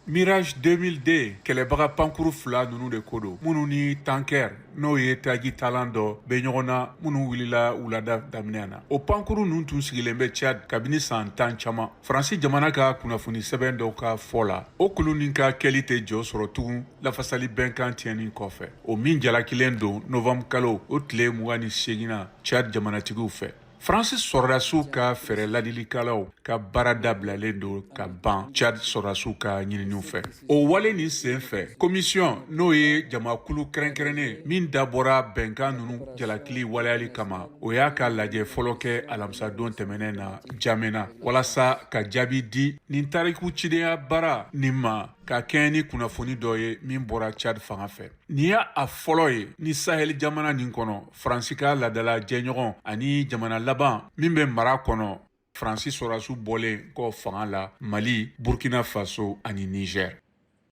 Mirage 2000D kɛlɛbaga pankuru fila ninnu de ko don, minnu ni tanker, n'o ye taji talan dɔ bɛ ɲɔgɔn na, minnu wulila wulada daminɛ na. O pankuru ninnu tun sigilen bɛ Tchad kabini san 10 caman. Faransi jamana ka kunnafoni sɛbɛn dɔ ka fɔ la, o kulu nin ka kɛli tɛ jɔ sɔrɔ tugun lafasali bɛnkan tiɲɛni kɔfɛ, o min jalakilen don novembre kalo o tile 28nan Tchad jamanatigiw fɛ. Faransi sɔrɔdasiw ka fɛɛrɛ ladilikalaw ka baara dabilalen don ka ban Tchad sɔrɔdasiw ka ɲininiw fɛ. O wale nin sen fɛ, komisiyɔn, n'o ye jamakulu kɛrɛnkɛrɛnnen min dabɔra bɛnkan ninnu jalakili waleyali kama, o y'a ka lajɛ fɔlɔ kɛ alamisadon tɛmɛnen na Jamena, walasa ka jaabi di nin tariku cidenya baara nin ma, ka kɛɲɛ ni kunnafoni dɔ ye min bɔra Tchad fanga fɛ. Nin y'a a fɔlɔ ye ni Sahel jamana nin kɔnɔ, Faransi ka laadala jɛɲɔgɔn ani jamana laban min bɛ mara kɔnɔ, Faransi sɔrɔdasiw bɔlen kɔ fanga la Mali, Burkina Faso ani Niger.